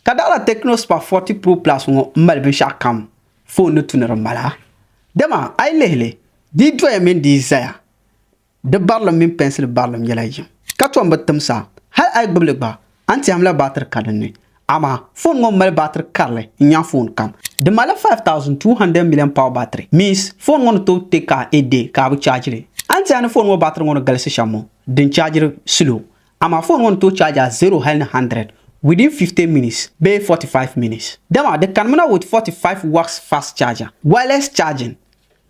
Ka daɣila Tecno Spark 40 Pro Plus ŋɔ m-mali binshɛɣu kam foon ni tu ni di mali a. Dama a yi lihi li, di yi doya mini di yi zaya, di barilim mini pɛnsili barilim nyɛla yim, ka tom bi timsa. Hal a yi gbubi li gba, a ni tɛhimla baatiri ka din ni. Amaa foon ŋɔ mali baatiri karili n-nyaŋ foon kam. Di malila 5200 milliamp hour battery, means foon ŋɔ ni tooi take a a day ka a bi charge li. A ni tɛha ni foon ŋɔ baatiri ŋɔ ni galisi shɛm ŋɔ, din chargiri slow. Amaa foon ŋɔ ni tooi charge a zero hali ni 100 within 50 minutes bee 45 minutes. Dama di kanimina with 45 watts fast charger, wireless charging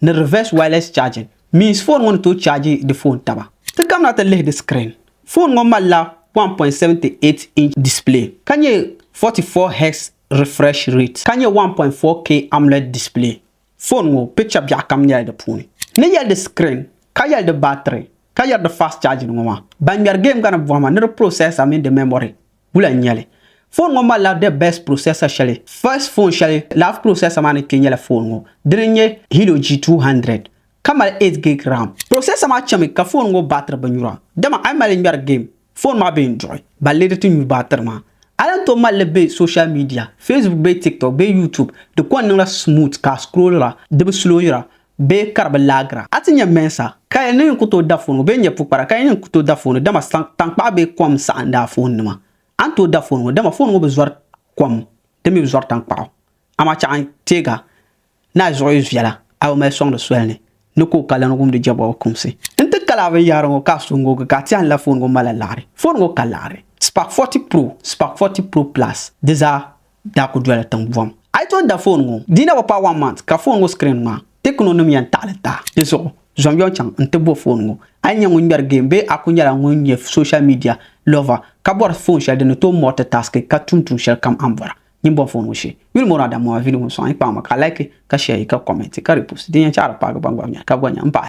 ni reverse wireless charging means foon ŋɔ ni tooi charge di foon taba. Ti kamina ti lihi di screen. Foon ŋɔ malila 1.78 inch display ka nyɛ 44 Hz refresh rate ka nyɛ 1.4K AMOLED display. Foon ŋɔ picture biɛɣu kam nyɛla di puuni. Ni yɛli di screen ka yɛli di battery ka yɛri di fast charging ŋɔ maa. Ban ŋmɛri game gba ni bɔhima ni di processor mini di memory wula n-nyɛli. Phone ŋɔ malila the best processor shɛli. First phone shɛli lala processor maa ni kpe nyɛla phone ŋɔ. Dini n-nyɛ Helio G200 ka mali 8 gig RAM. Processor maa chami ka phone ŋɔ battery bi nyura. Dama a yi mali ŋmɛri game, phone maa bee n-duɣi balli di ti nyu battery maa. A lahi tooi mali li be social media, Facebook bee TikTok bee YouTube, di ko n-niŋla smooth ka a scrollira, di bi slowira bee ka di bi laagira. A ti nya mɛnsa ka yɛli ni n ku tooi da foon ŋɔ bee n-nyɛ pukpara ka yɛli ni n ku tooi da foon ŋɔ dama taŋkpaɣu bee kom n-saɣindi a foonnima. A ni tooi da foon ŋɔ dama foon ŋɔ bi zɔri kom di mi bi zɔri taŋkpaɣu. Amaa chaɣ n teeg a ni a zuɣu yi viɛla a bi mali sɔŋdi soli ni ni ka o ka lan wumdi jɛbɔbi kumsi. N ti kali a binyahari ŋɔ ka a su ŋ-ŋoogi ka a tɛhi ni la foon ŋɔ malila laɣiri. Foon ŋɔ ka laɣiri. Spark 40 Pro, Spark 40 Pro Plus di zaa daa ku dola tiŋ bom. A yi tooi da foon ŋɔ, di yi na bi paai one month ka foon ŋɔ screen ŋmaa, Tecno nim yɛn taɣili ti a. Di zuɣu, zom yɔŋ chaŋ n-ti bo foon ŋɔ. A yi nyɛ ŋun ŋmɛri game bee a ku nyɛla ŋun nyɛ social media lover ka bɔri foon shɛli din ni tooi multitask ka tum tuun shɛli kam a ni bɔra, nyin bom foon ŋɔ shee. Yuli mɔri Adamu maa video ŋɔ sɔŋ a yi kpaŋ ma ka like, ka share, ka comment, ka repost. Din yɛn chaɣiri paagi ban gba nya ka gba nya m-pahi.